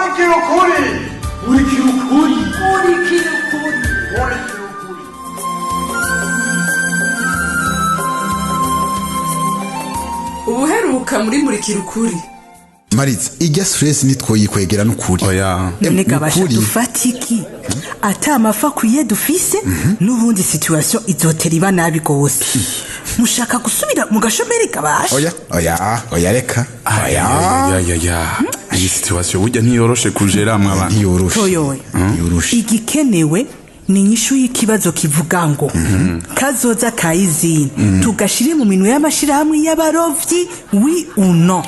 Murikira ukuri. Murikira ukuri. Murikira ukuri. Murikira ukuri. Ubuheruka muri Murikira ukuri. Mariza, irya stress nitwoyikwegera n'ukuri. Oya. None gabasha Nukuri. dufata iki ata amafi akwiye dufise, n'ubundi situation izotera iba nabi gose. Mushaka gusubira mu gashomeri gabasha? Oya, oya, oya, reka. Oya. Ya, iyi situation burya ntiyoroshe kujera mw'abantu. Ntiyoroshe. Toyoye. Ntiyoroshe. Igikenewe ni inyishu y'ikibazo kivuga ngo kazoza ka izini tugashire mu minwe y'amashirahamwe y'abarovyi, oui ou non?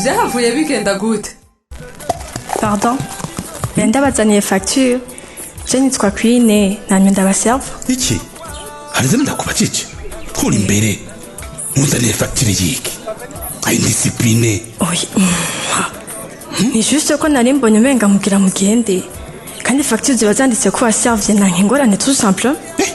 Byahavuye bigenda gute? Pardon, mais ndabazaniye facture. Je nitwa Queen, namwe ndabaserva. Iki harize ndakubajije kuri imbere, muzaniye fagitire yiki? Ayi discipline. Oya, ni juste ko nari mbonye umenga mugira mugende. Kandi facture ziba zanditse ko waservye, nanka ingorane, tout simple. Eh,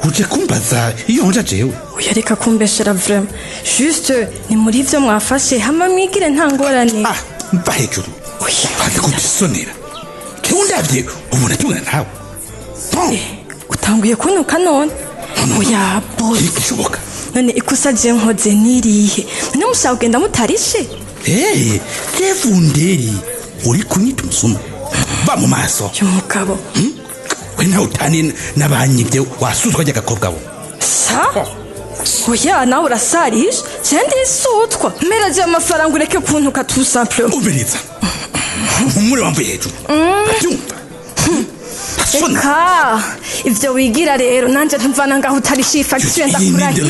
uje kumbaza iyo nja jewe? Oya, reka kumbeshera vraiment. Juste ni muri ivyo mwafashe hama mwigire, nta ngorane. Ah, mva hejuru. Oya. Baze kudusonera kewe, ndavye ubona tungana nawe. Bon. Utanguye kunuka none. Oya boss. Ntigishoboka. None ikosa je nkoze nirihe? None mushaka kugenda mutarishe? Eh, kevunderi uri kunyita umusuma, va mu maso. Y'umugabo. We nawe utani n'abanyibye, wasuzwa ry'agakobwa bo. Sa? Oya, nawe urasarisha. Je ndisutwa. Mpera amafaranga ureke kuntuka, tout simplement. Umviriza, umure wamvuye hejuru, abyumva asona. Ka ivyo wigira rero nanje ntumvana ngaho utarisha iyi facture, ndakurahira.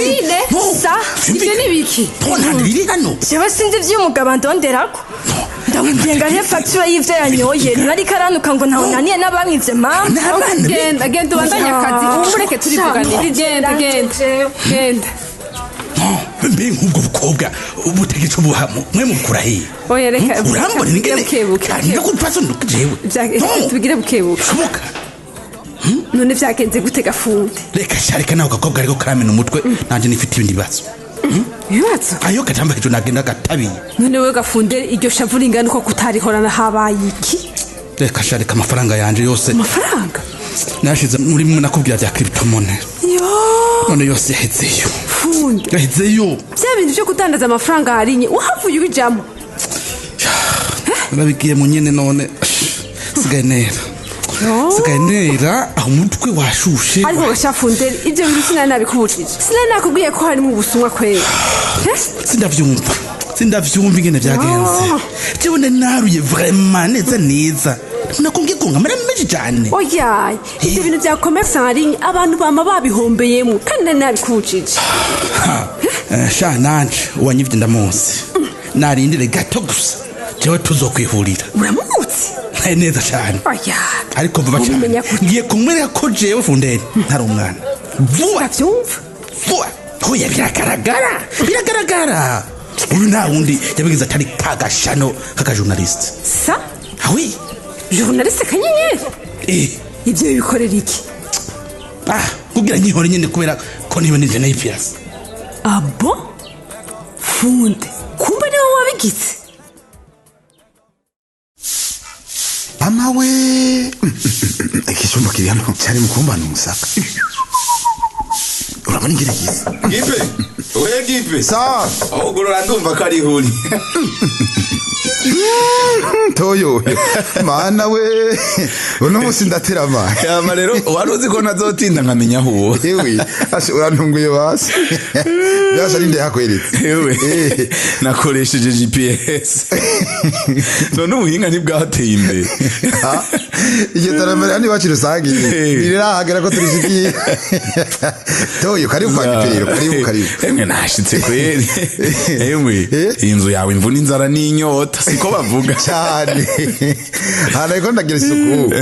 Ine. Sa? Ivyo ni biki? Nta biri hano. Jewe sinzi ivy'umugabo andonderako. Ndamubwiye ngo arihe facture y'ivyo yanyoye. Nariko aranuka ngo ntawe naniye n'abamwivye mama. N'abana be. Genda, genda ubandanye akazi, umureke turivuganira. Genda, genda, genda. Mbe nk'ubwo bukobwa butegetse ubuhamo mwe mukura hehe? Oya, reka. Urambona ingene Bukebuke. kandi kupfaso jewe. Tubigire bukebuke. Shoboka. None vyagenze gute gafundi? Reka sharika nawe gakobwa ariko karamena umutwe, nanje nifite ibindi bibazo. Ibibazo? Ayo katamba hejuru nagenda gatabiye. None wewe gafunde, iryo shavu ringana uko kutarihorana, habaye iki? Reka sharika, amafaranga yanje yose Amafaranga? nashize muri mwe nakubwira bya cryptomonnaie. Yo. None yose yahezeyo. Fundi. Yahezeyo. Vya bintu vyo kudandaza amafaranga harinye uhavuye ubijamo? Narabigiye mu nyene, none sigaye nera, sigaye nera aho umutwe washushe. Ariko gashafunderi, ivyo bintu sinari nabikubujije, sinari nakubwiye ko harimo ubusumwa kwera? Eh? Sindavyumva, sindavyumva ingene vyagenze. Jewe nari naruye vraiment neza neza, nakubwiye ko nkamara menshi cane. Oya, ivyo bintu vya commerce en ligne abantu bama babihombeyemo, kandi nari nabikubujije. Ha, sha nanje uwanyivye ndamuzi, narindire gato gusa, jewe tuzokwihurira. Uramutse? Eh, neza cane. Oya. Ariko vuba cane. Ubimenya gute? Ngiye kumwereka ko jewe funderi ntari umwana vuba. Uravyumva? Vuba. Hoya, biragaragara, biragaragara, uyu nta wundi yabigize atari kagashano k'akajournaliste. Sa? Awi. Journaliste Kanyenyeri? Eh. Ivyo bikorera iki? Ah, kugira nyihore nyene, kubera ko niba nije nayipirasi. Abo funde, kumbe niwe wabigize. Mama we, iki cyumba kiri hano cyari mu kumbana umusaka, urabona ingene gisa. Gipe, we Gipe. Sa. Ahugurura, ndumva ko ari huri. Toyo, mana we, uno munsi ndaterama. Yama rero wari uzi ko ntazotinda nkamenya aho uwo. Ewe ashe, urantunguye basi, byasha ninde yakweretse? Ewe, nakoresheje GPS. None ubuhinga ntibwateye imbere. Ah, iryo terambere hano iwacu rusange ntirirahagera ko turishikiye. Toyo, karibu kwa Giperero, karibu, karibu. Emwe, nashitse kweri. Emwe, iyi nzu yawe imvuna inzara n'inyota, siko bavuga? Cyane, hano ariko ndagira isuku,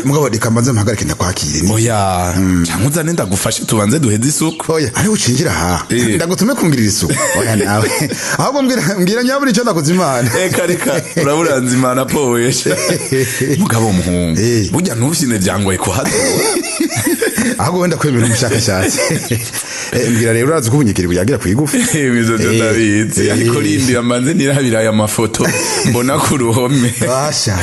mugabo reka mbanze mpagarike ndakwakire. Oya, cyangwa uzane ndagufashe tubanze duheze isuku. Oya, ari ucinjira aha Eh. ndagutume kungirira isuku? Oya nawe, ahubwo mbwira, mbwira nyabura icyo ndakuza Imana. Reka reka, uraburanze Imana powesha mugabo muhungu. Eh. Burya ntufyine, byangoye kuhadura. Ahubwo wenda kwemera umushakashatsi. Mbwira rero, urazi ko ubunyikiri buyagira kwigufi. Ibizo byo ndabizi, ariko rindira mbanze nirabira aya mafoto mbona ku ruhome. Basha,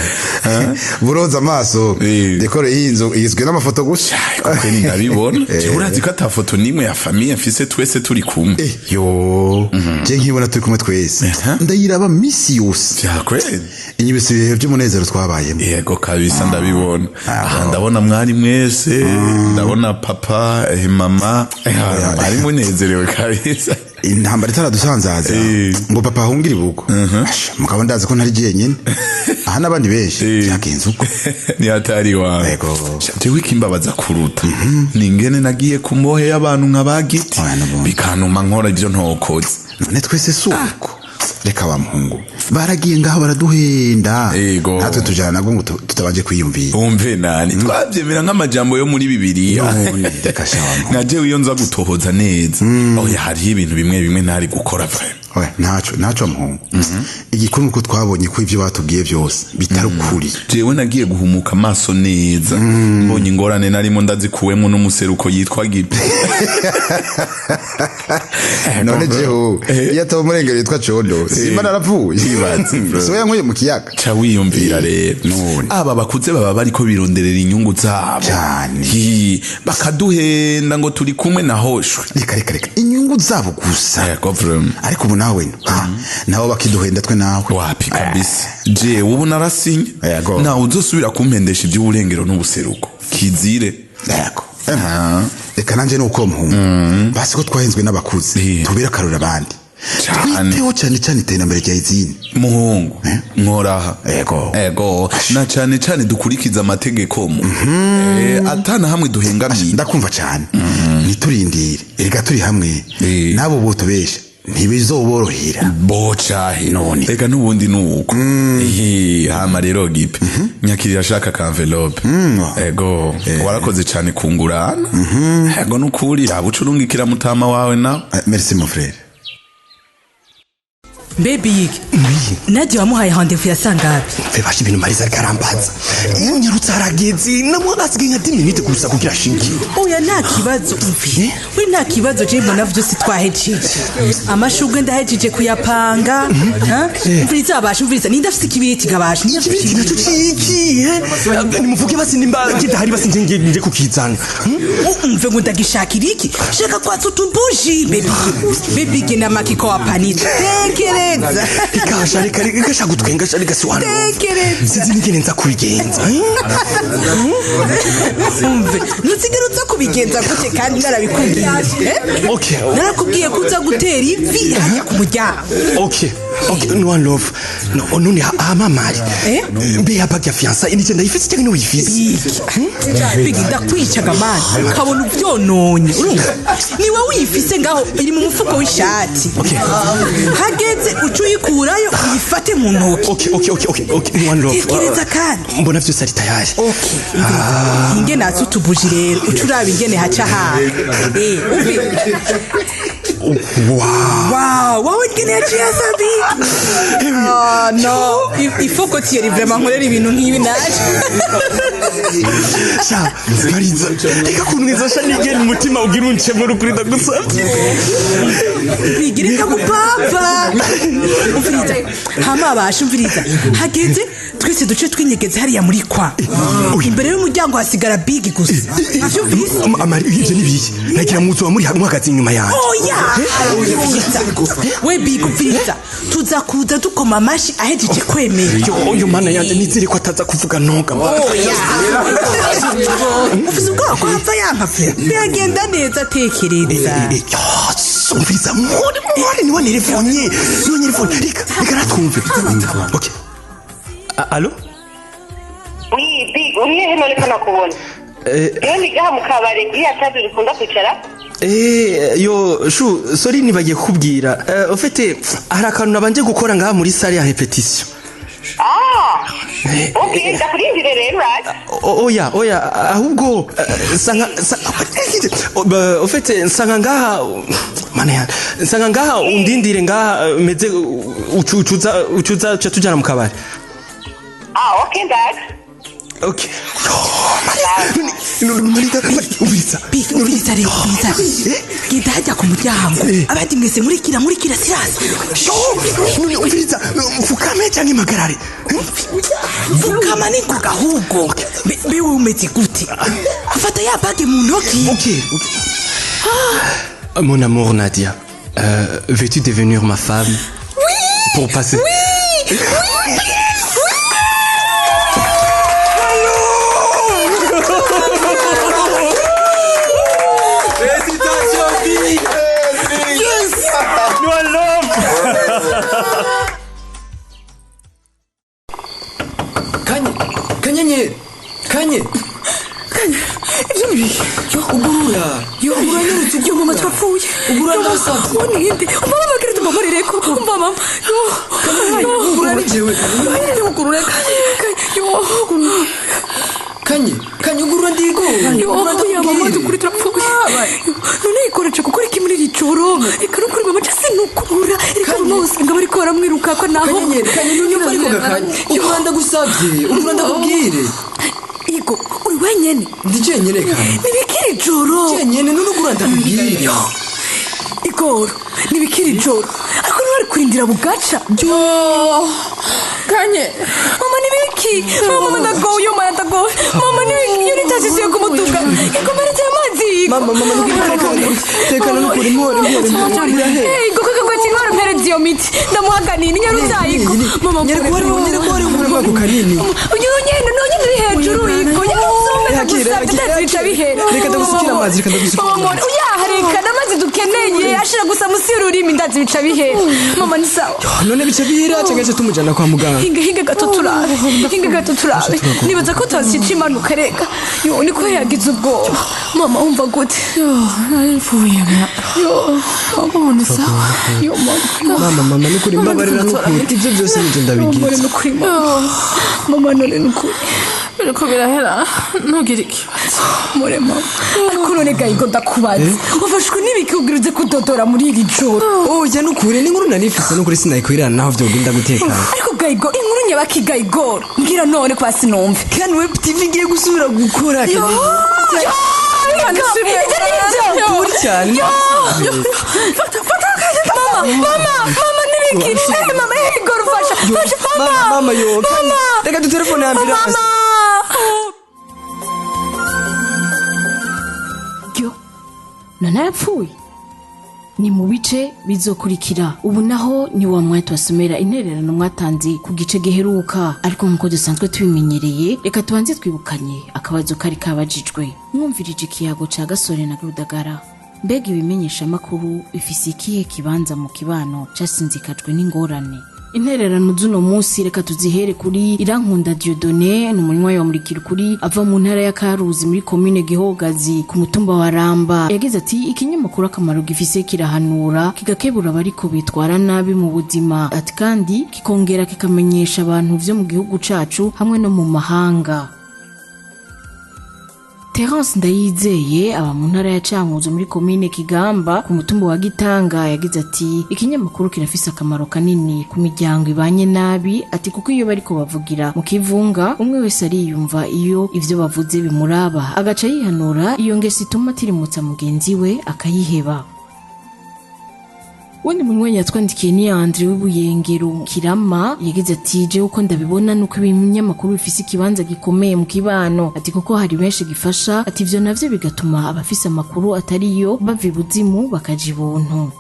buroza amaso. Décor y'iyi nzu igizwe n'amafoto gusa. Kuko ni ndabibona. Jewe urazi ko ata foto n'imwe ya famille mfise twese turi kumwe. Yo, je nkibona turi kumwe twese, ndayiraba misi yose. Vyakweli. Inyibutsa ibihe by'umunezero twabayemo. Yego kabisa, ndabibona. Aha ndabona mwari mwese, ndabona papa, mama. Mwari munezerewe kabisa. Intambara itaradusanzaza ngo papa ahungire ibuko. Asha, mugabo ndazi ko ntari jenyine aha, n'abandi benshi byagenze uko. Ni hatari wawe. Yego. Jewe ikimbabaza kuruta ni ingene nagiye ku mbohe y'abantu nka bagiti, Oya, n'ubundi. bikantuma nkora ibyo ntokoze. None twese si uko? Reka wa muhungu, baragiye ngaho baraduhenda. Yego. Natwe tujana nabwo ngo tutabanje kwiyumvira. Umve nani, twabyemera nk'amajambo yo muri Bibiliya. None reka sha wa muhungu. Nka jewe iyo nza gutohoza neza, oya, hariho ibintu bimwe bimwe ntari gukora vraiment. Oya, ntaco ntaco muhungu, igikuru nuko twabonye ko ibyo batubwiye byose bitari ukuri. Jewe nagiye guhumuka amaso neza mbonye ingorane narimo ndazikuwemo n'umuseruko yitwa Gipe. None jeho iyo ataba umurengero yitwa Condo, simba narapfuye. Ibaze, bro. Siwe yankuye mu kiyaga. Ca wiyumvira rero. None. Aba bakuze baba bariko bironderera inyungu zabo. Cyane. Hi, bakaduhenda ngo turi kumwe na hoshwe. Reka reka reka, inyungu zabo gusa. Yego vraiment. Ariko ubu nawe ha, nabo bakiduhenda twe nawe. Wapi kabisa, jewe ubu narasinye. Yego. Ntawe uzosubira kumpendesha iby'uburengero n'ubuseruko, kizire. Yego. Reka nanjye ni uko muhungu, basi ko twahenzwe n'abakuze, tubere akarorero abandi. Cyane. Twiteho cyane cyane iterambere rya izini. Muhungu, nkoraha. Yego. Ego, na cane cane dukurikiza amategeko mu atana hamwe duhengamiye. Ndakumva cyane. Ntiturindire, erega turi hamwe nabo botubesha ntibizoborohera. Bocahe. None. Reka n'ubundi nuko. Hama rero Gipe, nyakirira ashaka ka envelope. Ego, warakoze cyane kungurana. Ego nukuri, raba ucurungikira mutama wawe nawe. Merci mon frère. Mbe Bigi, Nadia wamuhaye rendez-vous ya sangapi? Mve ibintu Mariza ariko arambaza, iyo nyarutse harageze, namwe asigaye nka 10 minutes gusa kugira ashingire. Oya, nta kibazo, umvi we, nta kibazo. Je mbona vyose twahejeje, amashurwe ndahejeje kuyapanga. Ha? Umviriza abasha, umviriza, ninde afise ikibiriti gabasha? Ninde afise Ikibiriti nacyo ciki eh? Nimuvuge basi nimba kidahari, basi nje nje kukizana. Umve ngo ndagishakira iki, shaka kwatsa utumbuji. Baby, baby, gena makiko wapanitse, tekereza. Ikasha, reka reka, shaka gutwenga, reka si wano. Tekereza. Sinzi n'ingene nza kubigenza. Umve, ntuzigere uza kubigenza gute kandi narabikubwiye, eh? Okay. Narakubwiye ko uza gutera ivi hajya ku muryango. Okay, no one love no none amamari. Eh? Mbe ya bague ya fiançailles nije ndayifise cyangwa niwe uyifise? Bigi, ndakwicaga mani ukabona ubyononye. Urumva niwe wiyifise, ngaho iri mu mufuko w'ishati. Hageze uca uyikurayo uyifate mu ntoki. Okay, no one love. Tekereza kandi. Mbona vyose ari tayari. Okay, inge natse utubuji rero, uca uraba ingene haca haka. Umve. Wow. Wow, wowe ingene yaciye asa, Bigi. Ah non, il faut que tu vraiment nkorera ibintu nk'ibi naje. Sha Mariza, reka kunwiza sha, nigena umutima ugira uncemura ukuri, ndagusavye. Bigireka gupapa, umviriza hama abasha, umviriza, hageze twese duce twinyegeze hariya muri kwa imbere y'umuryango, hasigara Bigi gusa. Avyumvise? Amari, ivyo nibiye nagira muzo muri muhagaze inyuma yanjye. Oya, umviriza we Bigi, umviriza, tuza kuza dukoma amashi ahejeje kwemera. Yo, mana yanjye, nizere ko ataza kuvuga ntoga. Oya, ufise ubwoba ko hapfa yankapfe? Biragenda neza, tekereza. Umviriza, muri muri niwe nelefonye, niwe nelefonye, reka reka natwumve. Okay, allo? Oui, Big, uri hehe none ko nakubona? Rero ni gaha mu kabari kuri ya table dukunda kwicara. Yo chou, sorry, nibagiye kukubwira. Au fait, hari akantu nabanje gukora ngaha muri salle ya répétition. Ah, ok, ndakurindire rero, uraje. Oya oya, ahubwo sanga ba, au fait nsanga ngaha, mana ya, nsanga ngaha, undindire ngaha, meze ucuza ucuza, uca tujana mu kabari. Ah, ok, ndaje. Okay. Marita, umviriza. Umviriza rero, umviriza. Genda hajya ku muryango, abandi mwese murikira, murikira sirasi. None umviriza, mfukame canke impagarare? Mfukama n'ingoga ahubwo. Mbe wewe umeze gute? Fata ya bague mu ntoki. Okay. Mon amour Nadia, veux-tu devenir ma femme? Oui. Pour passer. Oui, oui, oui. Félicitations, fille. Yes. Nous allons. Kanye, kanyenyeri, kanye. Kanye, ibyo ni ibiki? Yo, ugurura. Yo, uranyarutse. Yo mama, twapfuye. Ugurura, ndasabye. Uwo ni inde? Umva mama, kare tubabarire ko. Umva mama. Yo. Kanye, ugurura ni jewe. Kanye, ugurura. Kanye, yo, ugurura. Kanye, kanye, ugurura ndigo. Yo, oya mama, dukuri turapfuye. None ikoresha gukora iki muri iri joro? Reka nukuri mama, cyase nukurura. Reka mama, usanga bariko baramwiruka ko naho. Kanyenyeri, kanye, ntunyumva ariko gakanye. Ugurura ndagusabye, ugurura ndakubwire. Igo, uri wenyene? Ndi jenyene kanye. Nibikiri joro. Jenyene, none ugurura ndakubwire. Igoro, nibikiri joro. Ariko ntibari kurindira bugaca. Yo, kanye. Mama nibiki? Mama ndagoye, mama ndagoye. Mama nibiki? Iyo nitashije ku mutuka. Ikomeretse amazi. Mama, mama, nukuri tekana, nukuri mpore, mpore, mpore. Hey, go kaka kwa chingoro mperezi iyo miti. Ndamuhaganira inyaruza iko. Mama, nyereko wari, nyereko wari umurimo wako kanini. Uyu nyene no nyene uri hejuru iko. Nyaruzome ndagusabye ndazica bihera. Reka ndagusukira amazi, reka ndagusukira. Mama, oya reka n'amazi dukeneye ashira gusa musi y'ururimi ndazica bihera. Mama ni sawa. None bica bihera cyangwa se tumujana kwa muganga? Hinga, hinga gato turabe. Hinga gato turabe. Nibaza ko tasica imanuka reka. Yo niko yagize ubwoba. Mama umva gute? Yo, naripfuye ma. Yo, mama ni sawa. Yo mama. Mama, mama, nukuri mbabarira, nukuri ibyo byose nibyo ndabigize. Nukuri mama. Mama none nukuri. Biriko birahera, ntugire ikibazo. More mama. Ariko none gayigo ndakubaza. Wafashwe n'ibiki kugira uze kudodora muri iri joro? Oya nukuri ni inkuru narifise, nukuri sinayikwirana naho vyogenda gutekana. Ariko gayigo inkuru nyabaki gayigoro. Mbwira none kwa sinumve. Kan Web TV igiye gusubira gukora. Yo! Kuri cyane. Fata, fata mama, mama, mama nibiki? Eh mama, eh goro fasha. Fasha mama. Mama yo. Reka dutelefone ambulance. Mama. Yo, none arapfuye. Ni mu bice bizokurikira. Ubu naho ni wa mwanya tubasomera intererano mwatanze ku gice giheruka, ariko nk'uko dusanzwe tubimenyereye reka tubanze twibukanye akabazo kari kabajijwe. Mwumvirije ikiyago ca Gasore na Rudagara. Mbega ibimenyeshamakuru bifise ikihe kibanza mu kibano casinzikajwe n'ingorane? Intererano z'uno munsi reka tuzihere kuri Irankunda Dieudonné, ni umunywa wa Murikira Ukuri ava mu ntara ya Karuzi muri komine Gihogazi ku mutumba wa Ramba. Yagize ati ikinyamakuru akamaro gifise kirahanura, kigakebura abariko bitwara nabi mu buzima, ati kandi kikongera kikamenyesha abantu vyo mu gihugu cacu hamwe no mu mahanga. Terence Ndayizeye aba mu ntara ya Cankuzo muri komine Kigamba ku mutumba wa Gitanga. Yagize ati ikinyamakuru kirafise akamaro kanini ku miryango ibanye nabi, ati kuko iyo bariko bavugira mu kivunga umwe wese ariyumva iyo ivyo bavuze bimuraba, agaca yihanura iyo ngeso ituma atirimutsa mugenzi we akayiheba. Wundi munywanyi yatwandikiye ni Andre w'Ubuyengero Kirama. Yagize ati je uko ndabibona nuko ibinyamakuru bifise ikibanza gikomeye mu kibano, ati kuko hari benshi gifasha, ati ivyo navyo bigatuma abafise amakuru atariyo bava ibuzimu bakaja ibuntu.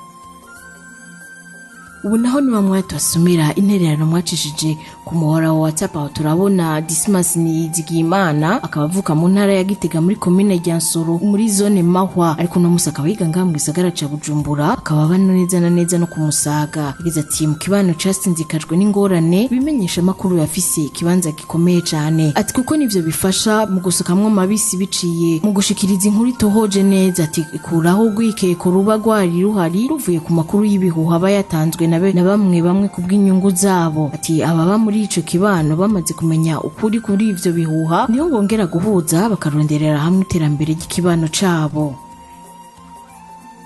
Ubu naho ni bamwe twasomera intererano mwacishije ku muhora wa WhatsApp. Aho turabona Dismas Nizigiyimana akaba avuka mu ntara ya Gitega muri komine Ryansoro muri zone Mahwa, ariko uno musi akaba yiga ngaha mu gisagara ca Bujumbura, akaba aba neza na neza no ku Musaga. Yagize ati mu kibano casinzikajwe n'ingorane bimenyesha amakuru yafise ikibanza gikomeye cane, ati kuko nivyo bifasha mu gusukamwo amabisi biciye mu gushikiriza inkuru itohoje neza, ati ikuraho urwikeko ruba rwari ruhari ruvuye ku makuru y'ibihuha aba yatanzwe na bamwe kubw'inyungu zabo. Ati ababa muri ico kibano bamaze kumenya ukuri kuri ivyo bihuha niho bongera guhuza bakaronderera hamwe iterambere ry'ikibano cabo.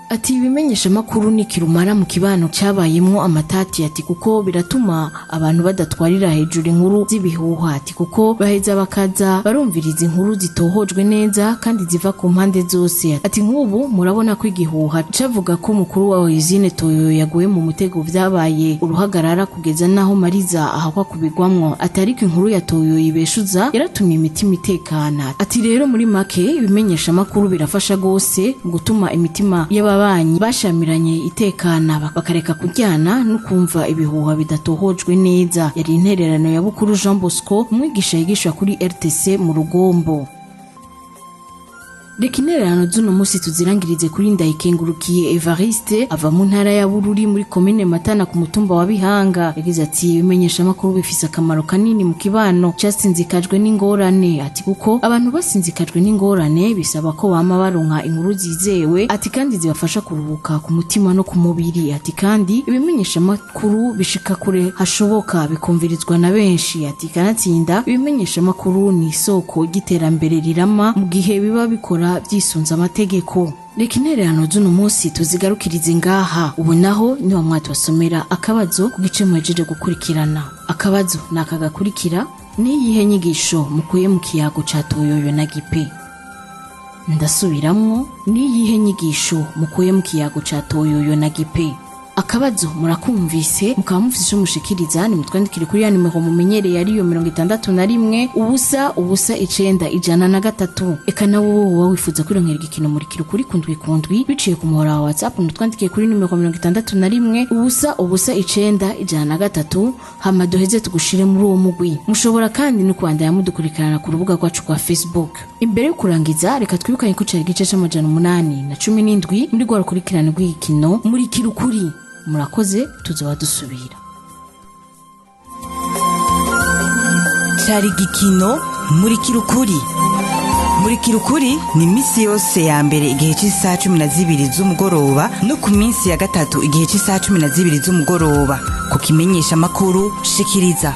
Ati ibimenyeshamakuru ni kirumara mu kibano cyabayemwo amatati, ati kuko biratuma abantu badatwarira hejuru inkuru z'ibihuha, ati kuko baheza bakaza barumviriza inkuru zitohojwe neza kandi ziva ku mpande zose. Ati nk'ubu murabona ko igihuha cavuga ko mukuru wa Oyizine Toyo yaguye mu mutego vyabaye uruhagarara kugeza naho Mariza ahakwa kubigwamwo, ati ariko inkuru ya Toyo ibeshuza yaratumye imitima itekana. Ati rero muri make ibimenyeshamakuru birafasha gose mu gutuma imitima y'ababanyi bashamiranye itekana, bakareka kuryana no kumva ibihuha bidatohojwe neza. Yari intererano ya Bukuru Jean Bosco, umwigisha yigisha kuri RTC mu Rugombo. Reka intererano z'uno munsi tuzirangirize kuri Ndayikengurukiye Evariste, ava mu ntara ya Bururi muri komine Matana ku mutumba wa Bihanga. Yagize ati ibimenyeshamakuru bifise akamaro kanini mu kibano casinzikajwe n'ingorane, ati kuko abantu basinzikajwe n'ingorane bisaba ko bama baronka inkuru zizewe, ati kandi zibafasha kuruhuka ku mutima no ku mubiri, ati kandi ibimenyeshamakuru bishika kure hashoboka bikumvirizwa na benshi, ati kanatsinda ibimenyeshamakuru ni isoko ry'iterambere rirama mu gihe biba bikora byisunze amategeko. Reka intererano z'uno munsi tuzigarukirize ngaha. Ubu naho niwa mwatubasomera akabazo ku gice muhejeje gukurikirana. Akabazo ni aka gakurikira: ni iyihe nyigisho mukuye mu kiyago ca Toyoyo na Gipe? Ndasubiramwo, ni iyihe nyigisho mukuye mu kiyago ca Toyoyo na Gipe? Akabazo murakumvise, mukaba mufise ico mushikiriza, nimutwandikire kuri ya nimero mumenyereye ariyo 61 0 0 9 103. Eka nawe wowe wifuza kwironkera igikino murikira kuri kundwi kundwi biciye ku muhora wa WhatsApp, mutwandikiye kuri nimero 61 0 0 9 103, hama duheze tugushire muri uwo mugwi. Mushobora kandi no kwandaya mudukurikirana ku rubuga rwacu rwa Facebook. Imbere yo kurangiza, reka twibukanye ko cari igice c'817 muri rwa rukurikirane rw'igikino murikira ukuri. Murakoze, tuzoba dusubira. Cari igikino murikira ukuri. Murikira ukuri ni misi yose ya mbere igihe cy'isaha 12 z'umugoroba no ku minsi ya gatatu igihe cy'isaha 12 z'umugoroba ku kimenyesha makuru shikiriza.